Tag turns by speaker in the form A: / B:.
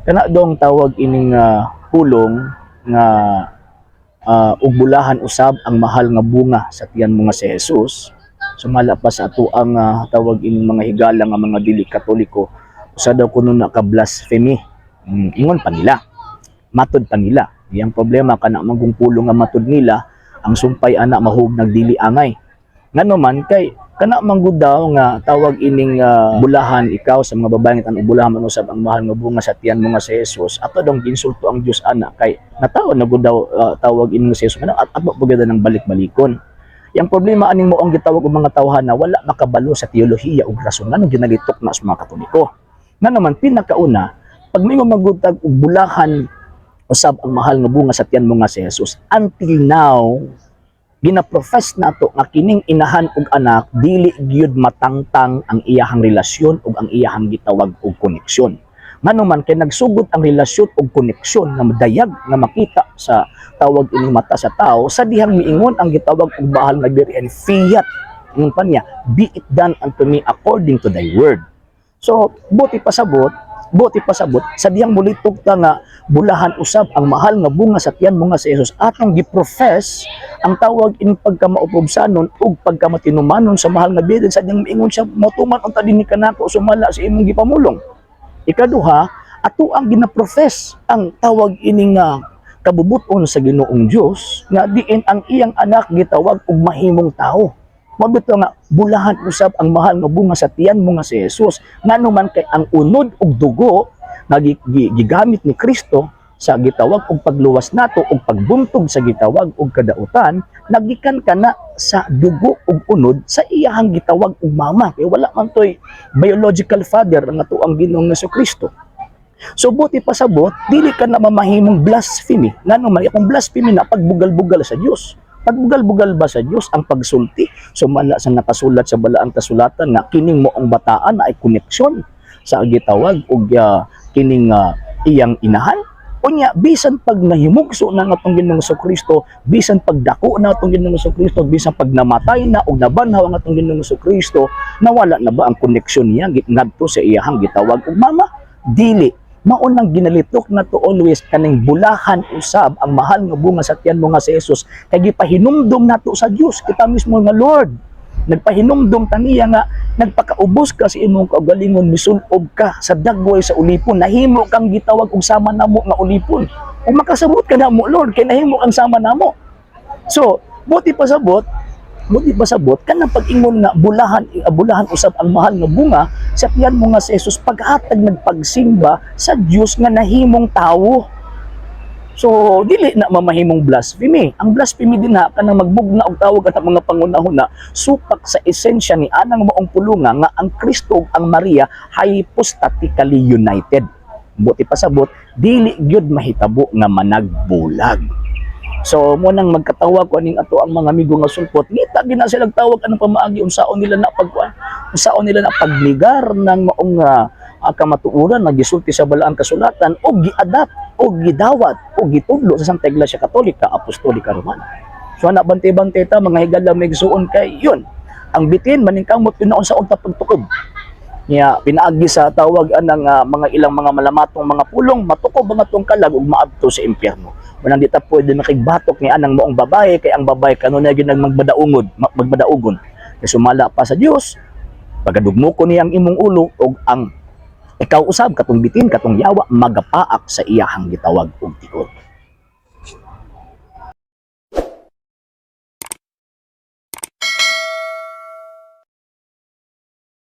A: Kana dong tawag ining pulong nga ug bulahan usab ang mahal nga bunga sa tiyan mo nga si Jesus, sumala pa sa ato ang tawag ining mga higala nga mga dili Katoliko, usa daw kuno na ka blasphemy. Ingon pa nila, matod pa nila. Iyang problema, kana manggong pulong nga matod nila, ang sumpay ana mahug nagdili angay. Ngano man kay kana man gud daw nga tawag ining bulahan ikaw sa mga babae nga tan bulahan man usab ang mahal nga bunga sa tiyan mo nga si Jesus, ato daw ginsulto ang Dios ana, kay natawo na gud daw tawag ining si Jesus at ato pud ng balik-balikon. Yang problema aning mo ang gitawag og mga tawhan na wala makabalo sa teolohiya ug rason nganong ginalitok na sa mga Katoliko. Nga naman, pinakauna, pag may magutag og bulahan usab ang mahal nga bunga sa tiyan mo nga si Jesus, until now gina-profess nato nga kining inahan ug anak dili gyud matangtang ang iyahang relasyon ug ang iyahang gitawag og koneksyon. Ngano man kay nagsugod ang relasyon ug koneksyon nga madayag nga makita sa tawag ining mata sa tao sa dihang miingon ang gitawag og Mahal nga Birhen, "Fiat," ingon pa niya, "be it done unto me according to thy word." So, buti pasabot, sa dihang mulitok ta nga bulahan usab ang mahal nga bunga sa tiyan mo nga si Jesus, atong gi-profess ang tawag in pagkamauprobsanon ug pagkamatinumanon sa Mahal nga Birhen sa dihang miingon siya, "Motuman unta dinhi kanako sumala sa imong gipamulong." Ikaduha, ato ang gina-profess ang tawag ining kabubuton sa Ginoong Dios nga diin ang iyang anak gitawag og mahimong tao. Mabito nga bulahan usab ang mahal nga bunga sa tiyan mo nga si Jesus, ngano man kay ang unod ug dugo nga gigamit ni Kristo sa gitawag og pagluwas nato ug pagbuntog sa gitawag og kadautan, nagikan kana sa dugo ug unod sa iyahang gitawag og mama, kay wala man toy biological father ang ato ang Ginoong Kristo. So buti pasabot, dili ka na mamahimong blasphemy. Ngano man kung blasphemy na pagbugal-bugal sa Dios. Pagbugal-bugal ba sa Dios ang pagsulti sumala sa nakasulat sa Balaang Kasulatan nga kining moong bataan na ay koneksyon sa gitawag og kining iyang inahan? Unya, bisan pag nahimugso na nga atong Ginoong Kristo, bisan pagdako na atong Ginoong Kristo, bisan pag namatay na o nabanhaw ang atong Ginoong Kristo, nawala na ba ang koneksyon niya ngadto sa iyahang gitawag og mama? Dili. Mao nang ginalitok na to always kaning bulahan usab ang mahal nga bunga sa tiyan mo nga si Jesus, kay gipahinumdom nato sa Dios kita mismo nga, "Lord, nagpahinumdom taniya nga nagpakaubos ka sa imong kaugalingon, misulob ka sa dagway sa ulipon, nahimo kang gitawag og sama namo nga ulipon, ug makasabot ka namo, Lord, kay nahimo kang sama namo." So buti pasabot kanang pag-ingon nga bulahan bulahan usab ang mahal nga bunga sa tiyan mo nga si Jesus, paghatag nagpagsimba sa Dios nga nahimong tawo. So dili na mamahimong blasphemy. Ang blasphemy din ha, kanang magbugna og tawag at mga pangunahuna supak sa esensya ni anang maong pulunga nga ang Kristo ug ang Maria hypostatically united. Buti pasabot, dili gyud mahitabo nga managbulag. So mo nang magkatawa ko aning ato ang mga amigo nga sulpot. Ngita gina sila tawag anong pamaagi, unsaon nila na pagkuan, unsaon nila na pagligar ng maong kamatuoran nga gisulti sa Balaang Kasulatan o giadapt o gidawat o gitudlo sa Santa Iglesia Katolika Apostolika Romana. So ana, bantay-bantay ta, mga higala may igsuon, kay yun ang bitin maningkamot yun na unsaon ta pagtukob niya pinaagi sa tawag anang mga ilang mga malamatong mga pulong, matukob ang atong kalag ug maadto sa impyerno. Manang di ta pwede makigbatok ni anang maong babae, kay ang babae kanunay gyud magmadaungod, magmadaugon. Kay sumala pa sa Dios, pagadugmoko niya ang imong ulo ug ang ikaw usab, katong bitin, katong yawa, magapaak sa iyahang gitawag og tiod.